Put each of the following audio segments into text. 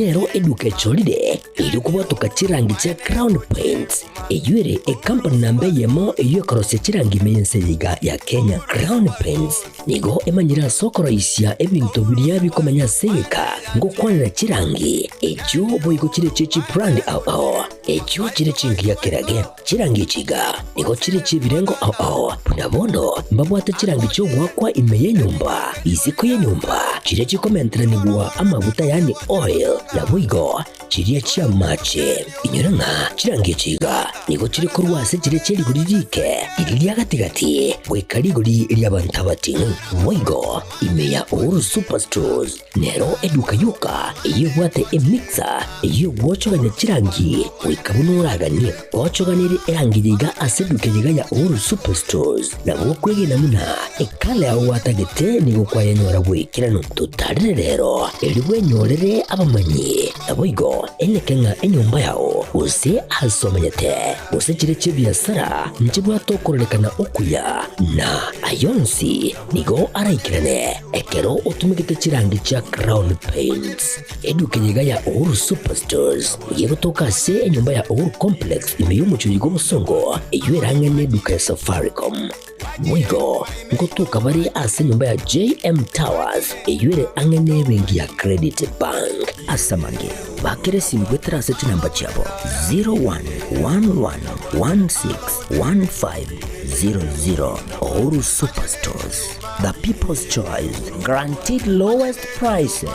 nero eduka echorire erio kobwatoka chirangi chia Crown Paints, eyio ere ekampani namba eyemo eyio ekorosia chirangi ime y'ense eye iga ya Kenya. Crown Paints nigo emanyire ase okoroisia ebinto biria bikomenya ase egeka ngokwanera chirangi echio boigo chire chie chibrand ao ao echio chire chingiya kerage. Chirangi echi iga nigo chire chi'ebirengo ao ao, buna bono mbabwate chirangi chi'ogoakwa ime y'enyomba, isiko y'enyomba, chiria chikomenteranigwa amaguta yaani oil, naboigo chiria chi'amache. Inyora ng'a chirangi echi iga nigo chire korwa ase chiria chie rigori riike, riria ria gati-gati, goika rigori ri'abanto abating'u. Boigo ime ya Uhuru Superstores Nero eduka yoka eyio ebwate emixer eyio egwochogania chirangi goika buna oraganie. Gochoganerie erangi yaiga ase eduka eyeiga ya Uhuru Superstores nabo okwegena buna ekala yao gwatagete nigo kwayenyora bw'ekeranu. Totarere rero erio bwenyorere abamanyi naboigo eneke ng'a enyomba yao gose ase omenyete gose chire chi'ebiasara nchibwate okororekana okuya na ayonsi Nigo araikerane ekero otumegete chirangi chia Crown Paints. Eduka eye iga ya Uhuru Superstores nigo egotoka ase enyomba ya Uhuru Complex ime y'omochie oyo bw'obosongo eyio ere ang'e n'eduka ya Safaricom. Boigo ngotoka bare ase enyomba ya JM Towers eyio ere ang'e n'ebenki ya Credit Bank. Ase amange, bakera esimi goetera ase chinamba chiabo 0111161500. Uhuru Superstores, the people's choice, guaranteed lowest prices.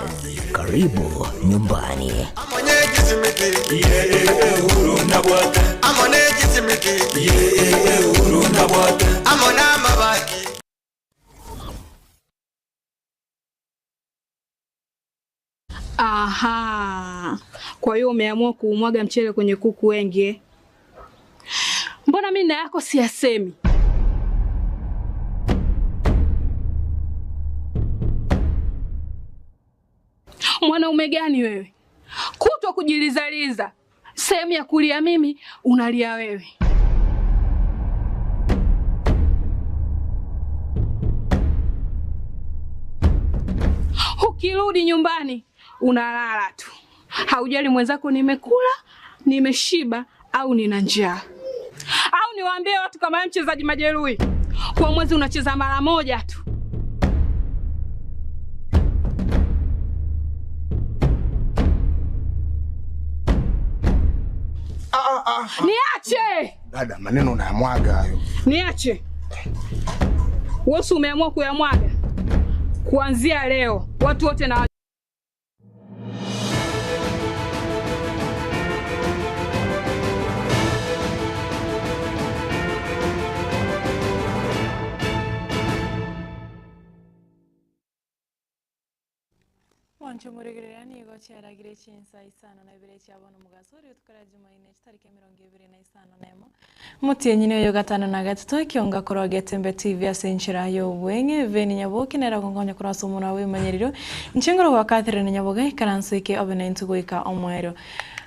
Karibu nyumbani. Aha, kwa hiyo umeamua kuumwaga mchele kwenye kuku wengi eh? Mbona mimi na yako siyasemi? Mwanaume gani wewe, kutwa kujilizaliza, sehemu ya kulia mimi unalia wewe. Ukirudi nyumbani unalala tu, haujali mwenzako nimekula, nimeshiba au nina njaa. Au niwaambie watu kama wewe mchezaji majeruhi, kwa mwezi unacheza mara moja tu. Ah, ah, ah. Niache Dada, maneno unayamwaga hayo. niache. Wewe si umeamua kuyamwaga? Kuanzia leo watu wote na Mwanche omorigereria nigo chiaragire chinsa isano na ibere chia bono omogaso rituko ria Jumaine chitariki emerongo ebere na isano na emo omotienyi oyo gatano na gatato ekionga korwa Getembe TV ase enchera y'obweng'e Veni Nyaboke nere ogonkonya korwa ase omonwa bw'emanyerero inche ngorokwa Catherine Nyaboga ikaranso eke obe naintwe goika omoerio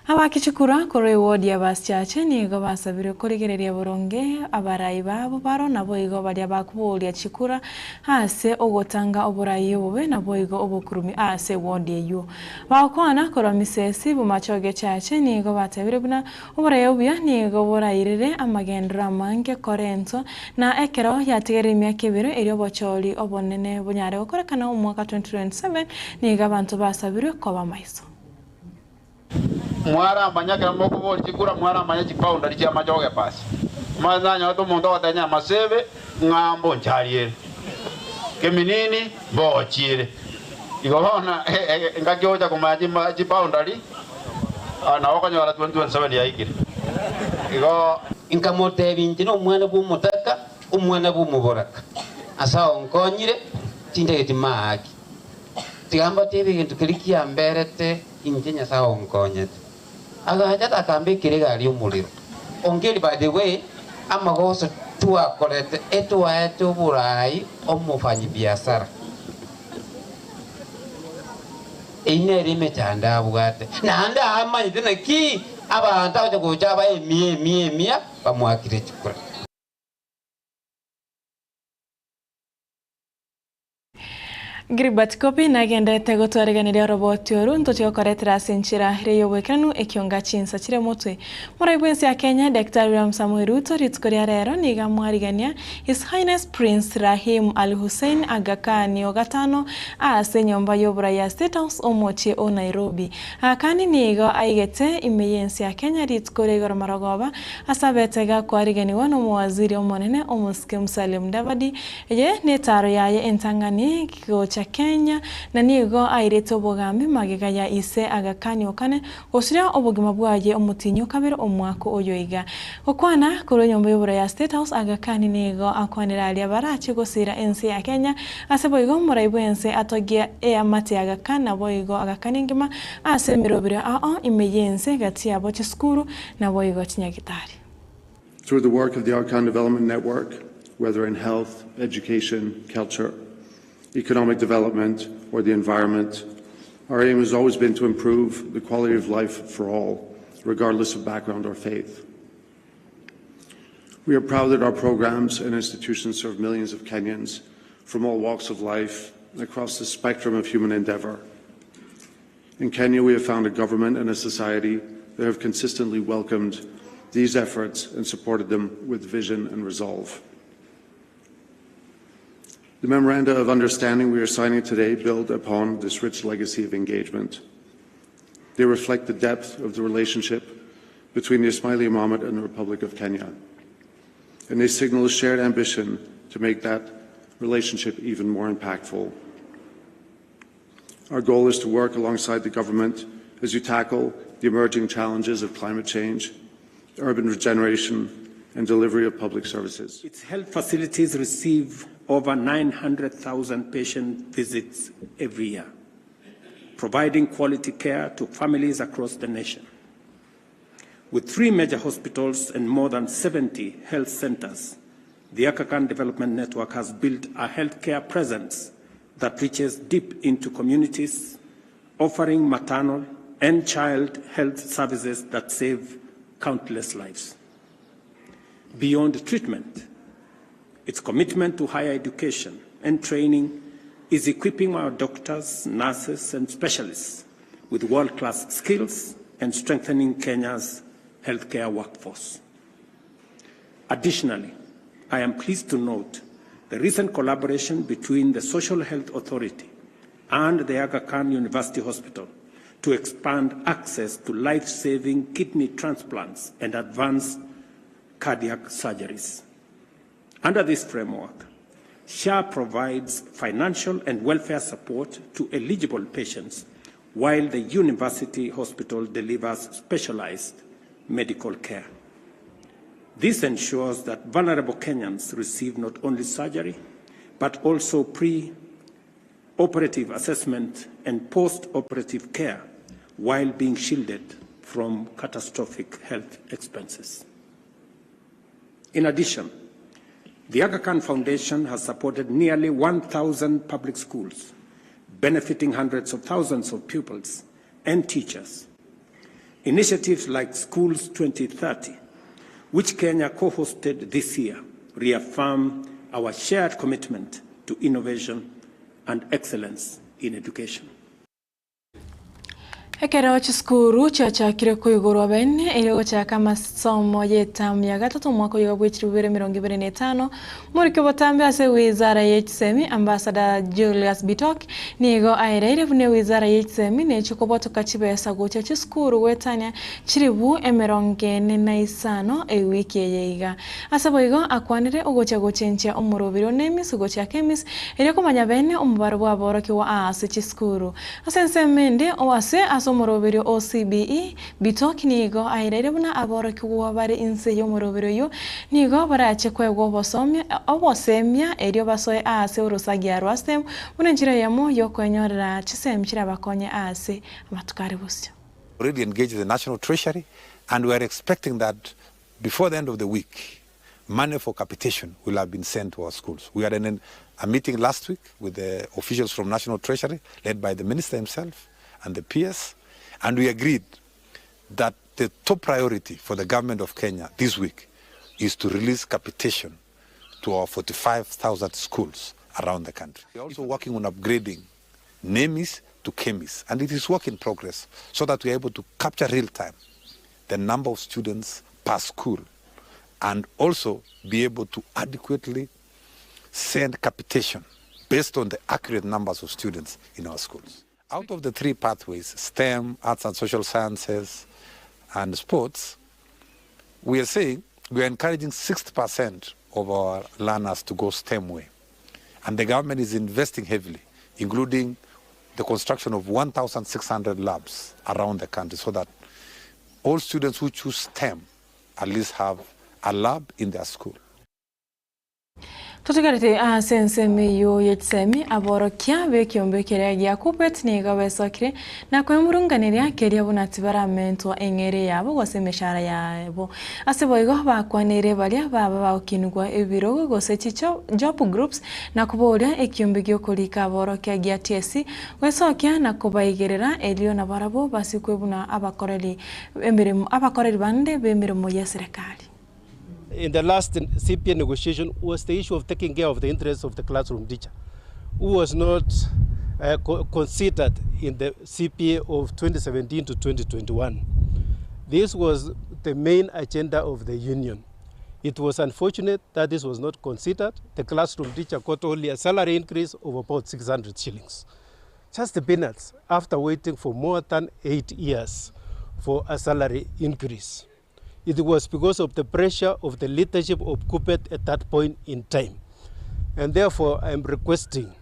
Abake chikura korwa ewodi ya Basichache nigo basabirwe korigereria boronge abarai babo baro naboigo baria bakoboria chikura ase ogotanga oborai obobe naboigo obokurumi ase ewodi eyio. Bagokwana korwa Misesi Bomachoge Chache nigo batebire buna oborai obuya nigo borairire amagenderero amange korentwa na ekero yatigerire emiaka ebere erio obochori obonene bonyare gokorekana omwaka 2027 nigo abanto basabirwe koba maiso. Mwaramanya ekero mokoboria chikura, mwaramanya chiboundary chi'amachoge pasi. Omanye nanyorete omonto ogotebia Nyamasebe ng'a mbonchariere, Keminini mbogochiere. Igo bono engaki ogocha komanya chiboundary nabo okonyora 2027 yaikire. Igo. Nkamotebia, Inche nomwana bw'omotaka, omwana bw'omoboraka, ase ao nkonyire, tintageti maaki. Tiga mbatebie egento keria kiamberete inche Nyasae onkonyete. Agacha takambekera egari y'omorero. Ongeri by the way, amagoso twakorete etwaete oborai omofanyibiasara. Eyio nere emechando abwate. Naende amanyete naki abanto agocha gocha abae emia emia emia bamoakire chikura. Gilbert Kopi nagenderete gotwareganeria oroboti oru ntoche gokoretera ase enchera ere y'oboikeranu ekionga chinsa chire motwe. Morai bw'ense ya Kenya Daktari William Samoei Ruto rituko ria rero nigo amwarigania His Highness Prince Rahim Al Hussein Aga Khan o gatano ase enyomba y'oborai ya State House omochie o Nairobi. Aga Khan nigo aigete ime y'ense ya Kenya rituko ria igoro marogoba ase abete gakwariganiwa nomowaziri omonene omosike Musalia Mudavadi Eye netaaro yaye entang'ani gocha Kenya, na nigo airete obogambi magega ya ise agakania okane gosiria obogima bwaye omotienyi okabere omwaka oyo iga. Gokwana korwa enyomba y'oborai ya State House agakani nigo akwanera aria barache gosira ense ya Kenya ase boigo omorai bwense atogie eamate agakana naboigo agakania engima ase emerobero ao ime y'ense gati yabo chisukuru naboigo chinyagitari. Through the work of the Aga Khan Development Network, whether in health, education, culture, economic development, or the environment, our aim has always been to improve the quality of life for all, regardless of background or faith. We are proud that our programs and institutions serve millions of Kenyans from all walks of life across the spectrum of human endeavor. In Kenya, we have found a government and a society that have consistently welcomed these efforts and supported them with vision and resolve. The memoranda of understanding we are signing today build upon this rich legacy of engagement. They reflect the depth of the relationship between the Ismaili Imamate and the Republic of Kenya. And they signal a shared ambition to make that relationship even more impactful. Our goal is to work alongside the government as you tackle the emerging challenges of climate change, urban regeneration, and delivery of public services. Its health facilities receive over 900,000 patient visits every year, providing quality care to families across the nation. With three major hospitals and more than 70 health centers, the Aga Khan Development Network has built a healthcare presence that reaches deep into communities, offering maternal and child health services that save countless lives. Beyond treatment, its commitment to higher education and training is equipping our doctors, nurses, and specialists with world-class skills and strengthening Kenya's healthcare workforce. Additionally, I am pleased to note the recent collaboration between the Social Health Authority and the Aga Khan University Hospital to expand access to life-saving kidney transplants and advanced cardiac surgeries. Under this framework, SHA provides financial and welfare support to eligible patients while the university hospital delivers specialized medical care. This ensures that vulnerable Kenyans receive not only surgery, but also pre-operative assessment and post-operative care while being shielded from catastrophic health expenses. In addition, the Aga Khan Foundation has supported nearly 1,000 public schools, benefiting hundreds of thousands of pupils and teachers. Initiatives like Schools 2030, which Kenya co-hosted this year, reaffirm our shared commitment to innovation and excellence in education. Ekero chisukuru chiachakire koigorwa bene erio gochaka amasomo y'etamu ya gatato omwaka oyo bwe chilifu bibere emerongo ebere na etano, Omoriki obotambe ase ewizara ye chisemi Ambassador Julius Bitok nigo aereire buna ewizara ye chisemi nechi kobotoka chibesa gochia chisukuru goetania chilifu emerongo ene na isano ewiki eye iga. Ase boigo akwanire ogochia gochenchia omorobiri o NEMIS gochia KEMIS erio komanya bene omobaro bw'aborokigwa aase chisukuru. Ase ensemo ende, ase ase omoroberio o CBE, Bitok nigo airaire buna aborokigwa bare inse y'omoroberio oyio nigo barache koegwa obosomia obosemia erio basoe aase orosagia rwa STEM buna enchera eyemo y'okwenyorera chisemi chirabakonye aase amatuko are bosio. Already engaged the National Treasury and we are expecting that before the end of the week money for capitation will have been sent to our schools. We had an, a meeting last week with the officials from National Treasury, led by the minister himself and the PS, and we agreed that the top priority for the government of Kenya this week is to release capitation to our 45,000 schools around the country. We are also working on upgrading NEMIS to KEMIS, and it is work in progress so that we are able to capture real time the number of students per school and also be able to adequately send capitation based on the accurate numbers of students in our schools. Out of the three pathways, STEM, arts and social sciences, and sports, we are saying we are encouraging 60% of our learners to go STEM way. And the government is investing heavily, including the construction of 1,600 labs around the country so that all students who choose STEM at least have a lab in their school. Totigarete ase ensemo eyio ye chisemi, aborokia b'ekeombe keria gia Kuppet nigo besokire na kwemurunganeria keria buna tibaramentwa eng'eria yabo gose emeshahara yabo. Ase boigo bakwaneire baria baba bagokinigwa ebirogo gose chijob groups na koboria ekiombe gi'okorika aborokia gia TSC gwesokia na kobaigerera erio nabarabwo basikwe buna abakoreri emeremo abakoreri bande b'emeremo y'eserekari. In the last CPA negotiation was the issue of taking care of the interests of the classroom teacher, who was not uh, co considered in the CPA of 2017 to 2021. This was the main agenda of the union. It was unfortunate that this was not considered. The classroom teacher got only a salary increase of about 600 shillings. Just the peanuts after waiting for more than eight years for a salary increase. It was because of the pressure of the leadership of Kuppet at that point in time. And therefore, I am requesting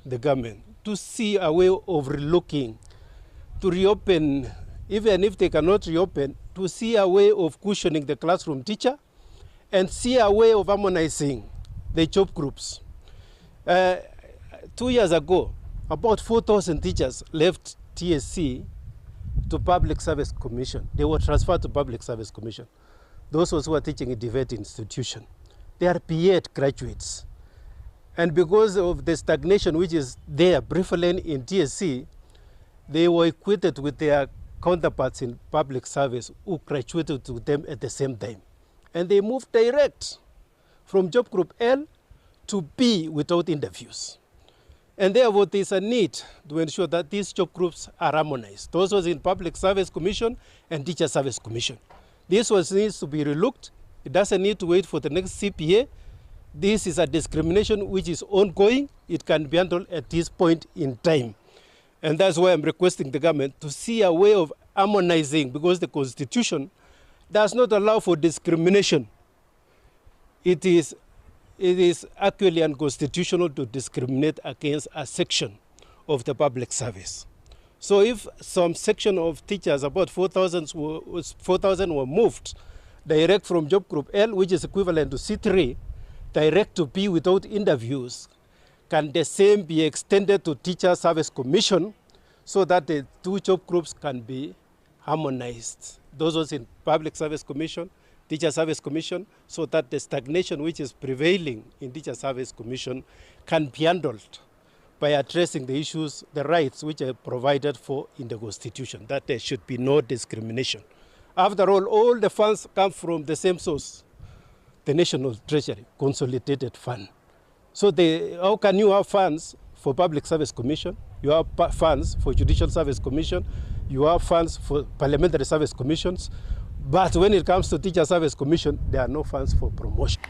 the government to see a way of relooking, to reopen, even if they cannot reopen, to see a way of cushioning the classroom teacher and see a way of harmonizing the job groups. Uh, two years ago, about 4,000 teachers left TSC to Public Service Commission. They were transferred to Public Service Commission. Those who were teaching in TVET institution. They are B.Ed graduates. And because of the stagnation which is there prevalent in TSC, they were equated with their counterparts in public service who graduated to them at the same time. And they moved direct from job group L to B without interviews. And therefore, there is a need to ensure that these job groups are harmonized. Those was in Public Service Commission and Teacher Service Commission. This was needs to be relooked. It doesn't need to wait for the next CPA. This is a discrimination which is ongoing. It can be handled at this point in time. And that's why I'm requesting the government to see a way of harmonizing because the Constitution does not allow for discrimination. It is, it is actually unconstitutional to discriminate against a section of the public service. So if some section of teachers, about 4,000 were, 4, were moved direct from job group L, which is equivalent to C3, direct to B without interviews, can the same be extended to Teacher Service Commission so that the two job groups can be harmonized? Those ones in Public Service Commission, Teacher Service Commission, so that the stagnation which is prevailing in Teacher Service Commission can be handled by addressing the issues, the rights which are provided for in the Constitution, that there should be no discrimination. After all, all the funds come from the same source, the National Treasury Consolidated Fund. So they, how can you have funds for Public Service Commission, you have funds for Judicial Service Commission, you have funds for Parliamentary Service Commissions, but when it comes to Teacher Service Commission, there are no funds for promotion.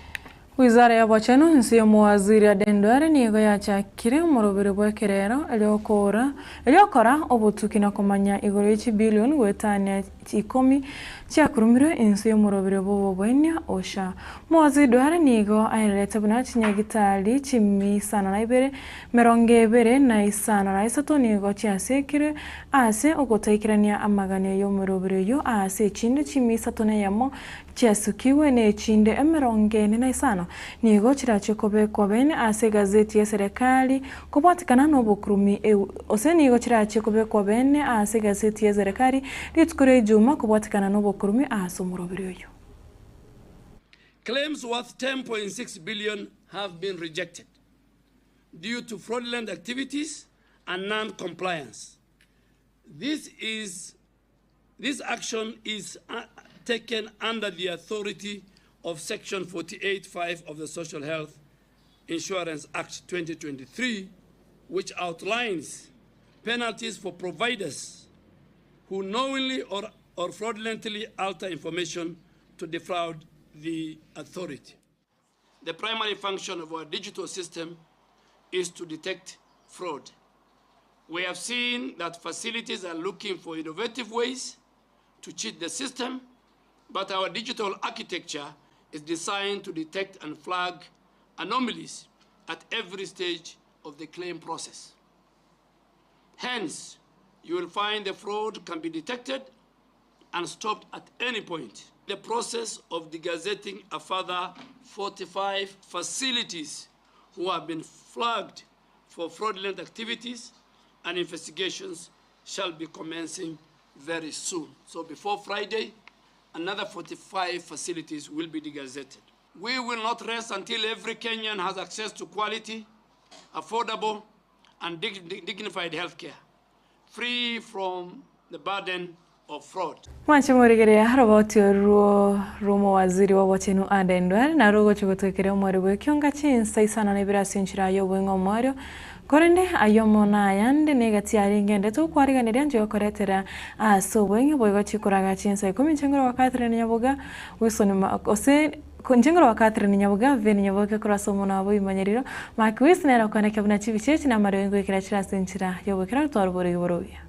Wizara y'obochenu inse y'omowaziri Aden Duale nigo yachakire omoroberi bw'ekerero eriokora eriokora obotuki na komanya igoro ye chibilioni goetania ikomi chiakurumirwe inse y'omoroberi bw'oboboenia OSHA. Omowaziri Duale nigo aererete buna chinyagitari chimi isano na ibere merongo ebere na isano na isato nigo chiasekirwe ase ogotaikerania amaganio y'omoroberi oyio ase echinde chimi isato na eyemo Chiasukigwe ne echinde emerongo ene na isano nigo chirachie kobekwa bene ase egazeti y'eserekari kobwatikana nobokurumi gose nigo chirachie kobekwa bene ase egazeti y'eserekari rituko ria Ijuma kobwatikana nobokurumi ase omoroberi oyio. Claims worth 10.6 billion have been rejected due to fraudulent activities and non-compliance. This is This action is uh, taken under the authority of Section 48.5 of the Social Health Insurance Act 2023, which outlines penalties for providers who knowingly or, or fraudulently alter information to defraud the authority. The primary function of our digital system is to detect fraud. We have seen that facilities are looking for innovative ways to cheat the system, but our digital architecture is designed to detect and flag anomalies at every stage of the claim process. Hence, you will find the fraud can be detected and stopped at any point. The process of degazetting a further 45 facilities who have been flagged for fraudulent activities and investigations shall be commencing very soon. So before Friday, another 45 facilities will be degazetted. We will not rest until every Kenyan has access to quality, affordable, and dignified health care, free from the burden of fraud. Mwanche morigereria roboti orwo rw'omowaziri bw'obochenu Aden Duale naro ogochia gotwekeria omweri bw'ekionga chinsa isano na ibere ase enchera y'obweng'e omoerio. Korende ayio amo nayande negati yarenge ende tokwariganeria inche gokoretera ase obweng'e boigo chikoraga chinsa ikomi inche ngoro gwa Catherine Nyaboga Wilson gose inche ngoro gwa Catherine Nyaboga Ben Nyaboke korwa ase omonwa bw'ebimanyerero Mark Wilson nere okoenekia buna chibicha echi namariogi ngoikera chire ase enchera y'ogoikera gotwara oboregi bore obuya.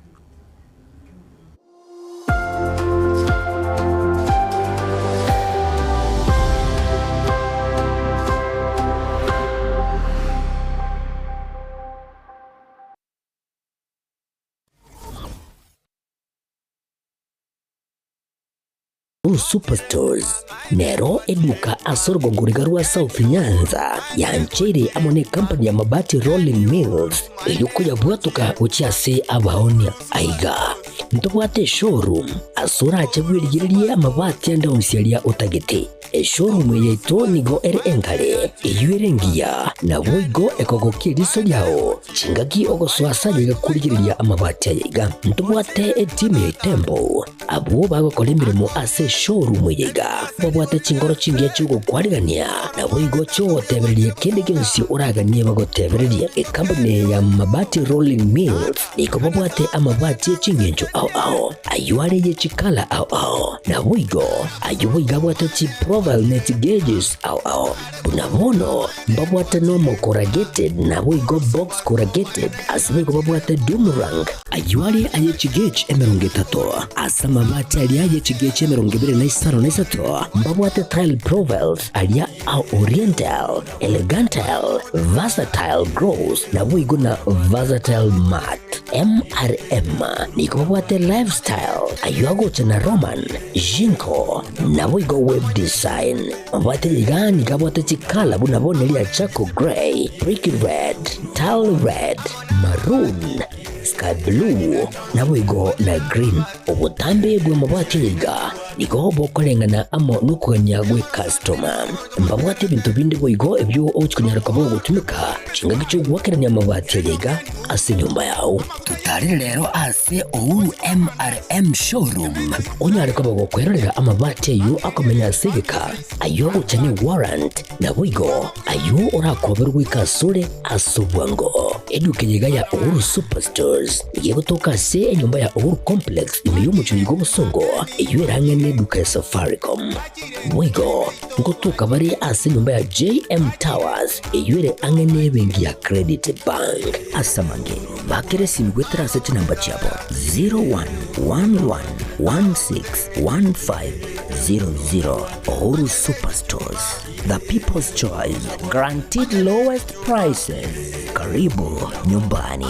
Uhuru Superstores nero eduka ase orogongo riga rwa South Nyanza yancheire amo ne company ya Mabati Rolling Mills eyio koyabwatoka gochia ase abaonia. Aiga ntobwate eshowroom ase orache bwerigererie amabati ande onsi aria otagete. Eshowroom eye yaito nigo ere enkare, eyio ere engiya, naboigo ekogokia eriso riao chingaki ogosoa ase aye iga korigereria amabati aya iga. Ntobwate etimu ya Itembo Abwo bagokora emeremo ase eshowroom eye iga babwate chinkoro chingiya chi'ogokwarigania, naboigo chi'ogotebereria kende gionsi oraganie bagotebererie. Ekampuni eye ya Mabati Rolling Mills nigo babwate amabati e chingencho ao ao, ayio are ye chikala ao ao, naboigo ayio boigo abwate chiprofile ne chigeges ao ao. Buna bono mbabwate normal corrugated naboigo box corrugated, ase boigo babwate doom rank, Ayio are aye chigechi 30, ase amabati aria aye chigechi 25, mbabwate tile profiles aria a oriental, elegantal, versatile gloss, naboigo na versatile matte. MRM nigo babwate lifestyle, ayio agocha na Roman, Jinko, naboigo web design. Mabwate iga nigo abwate chikala buna bono eria charcoal grey, brick red, tile red, maroon, sky blue, naboigo na green. Obotambe bw'amabati aya iga nigo bokoreng'ana amo nokogania gw'ekastoma. Mbabwate ebinto binde boigo ebio ogochia konyara koba ogotumeka chingaki chi'ogoakerania amabati aya iga ase enyomba yao. Totarere rero ase Uhuru MRM Showroom onyare koba gokwerorera amabati ayio akomenya ase egeka, ayio agocha ne warrant, Naboigo ayio orakoberwe goika asore ase obwango. Eduka eye iga ya Uhuru Superstores nigo egotoka ase enyomba ya Uhuru Complex ime y'omochie oiga obosongo, eyio ere ang'e neduka ya Safaricom. Boigo ngotoka bare ase enyomba ya JM Towers eyio ere ang'e nebenki ya Credit Bank. Ase amange, bakera esimi goetera ase chinamba chiabo 0111161500. Uhuru Superstores, the people's choice, guaranteed lowest prices. Karibu nyumbani.